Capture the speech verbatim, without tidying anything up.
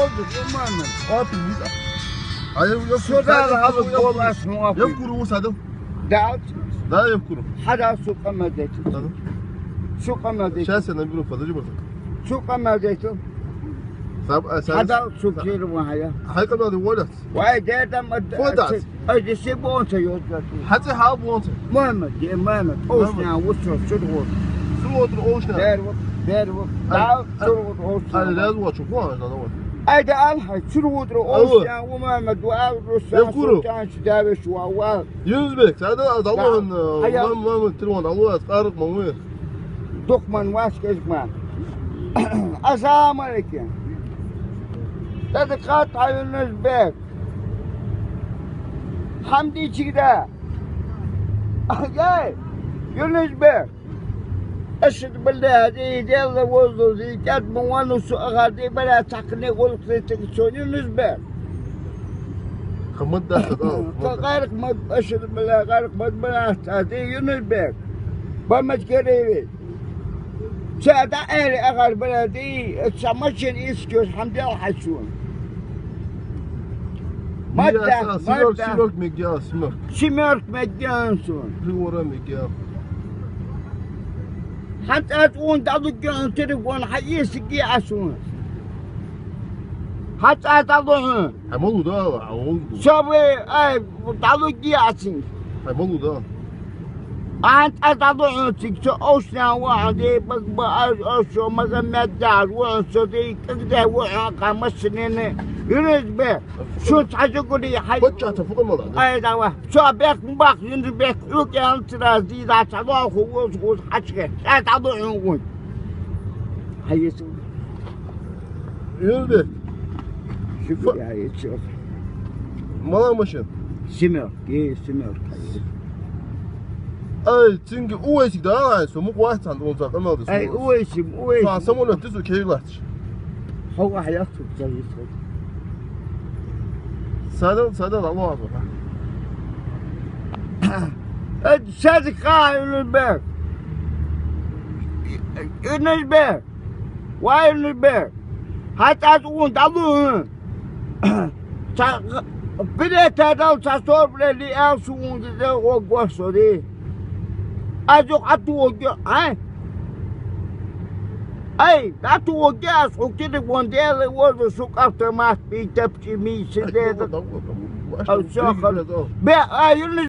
Опа, видишь? А я, я Сюда вкуру, надо я было вкуру, смотри. Я вкуру, садом. Да. Да, я вкуру. Хьада су къамадету. Садом. Су къамадету. Сейчас я наберу, подожди, братан. Су къамадету. Саб-, а, саб-, Хьада су саб-, кир вахая. Хьай къамаде волят. Вай, дедам, а, Фу дац? а, а, диси бонца йозгату. Хьаци хьа бонца. Мама, де мама, Мама. Овшня, вуцо, чургу. Чургу овшня. Дерву, дерву. Ай, Да, ай, чургу овшня. Ай, лез вачу, вон, да, вон. Ай, да, алхай, чургу Алло. Овшня, у мама, дуа, руса, Я куру. Султан, чудавиш, ва, ва. Юнус-бек, сада, а, Да. Алло, Ая. Мама, мама, телефон, алло, а, Тарык, мама. Духман, ваш, кешма. Ассаламу алейкум. Сада, кат, Юнус-бек. Хьамди чигда. Ай, Юнус-бек. Ашхаду билла, хӀаьта Даьла возал, зи кӀад ма вану су ахар ди бара цхьаккхане гӀулакх летиг цо Юнус-бек. Хамад дац, да, Ца гӀарк мад, ашхаду билла, гӀарк мад бара цхьа ди Юнус-бек. Ба мад кереви. Ца да эли ахар бара ди, ца машин искёс хьамдел хьачун. Мадда, Мадда. Семёрк мегья, семёрк. Семёрк мегья сун. Приора мегья. ХӀанз аз ун далугга телефон хьаэсиги а сун. ХӀанз аз далу хьун. Хьай малу да, а, он. Со ве, ай, далугги а син. Хьай малу да. ХӀанз аз далу хьун, циг со овшня ва, де, баг, ба, аз, аз, со, мага, мядда, аз, ва, со, де, кагде, ва, а, ка, машинене. Юнус-бек. Шун цхьа жугури хьай. Паччахьа фу къамаьл да? Ай, давай. Цо бехк ма баккха, Юнус-бек, хьук ян цира зийда, цхьа лоху, воз, воз, хьачке. Цхьа дӀадуьхьун вуй. Хьаесу. Юнус-бек. Шугу Фу- я, я чё? Мала машин? Семёрка, е, семёрка. Ай, цинги Увайсик да, ай, со мукъа вац хьан, он ца къамаьл да, Ай, со- Увайсик, Увайсик. Со самолёт тису кей лац. Хьо вахь яхцур ца висхур. Садал, садал, алло, алло. Э, садик ха, Юнус-бек. Юнус-бек. Ва Юнус-бек. ХӀанз аз ун далу хьун. Ца, билет дал ца собрали, эл су ун дизе гӀо гошсори. Аз юкъ ату гӀо, а? Ай, дӀатугӀа аз хьо телефон дела, воза шук автомат бий, тапчи мий, сидеда. Ай, всё, хар-, бе, ай, юлли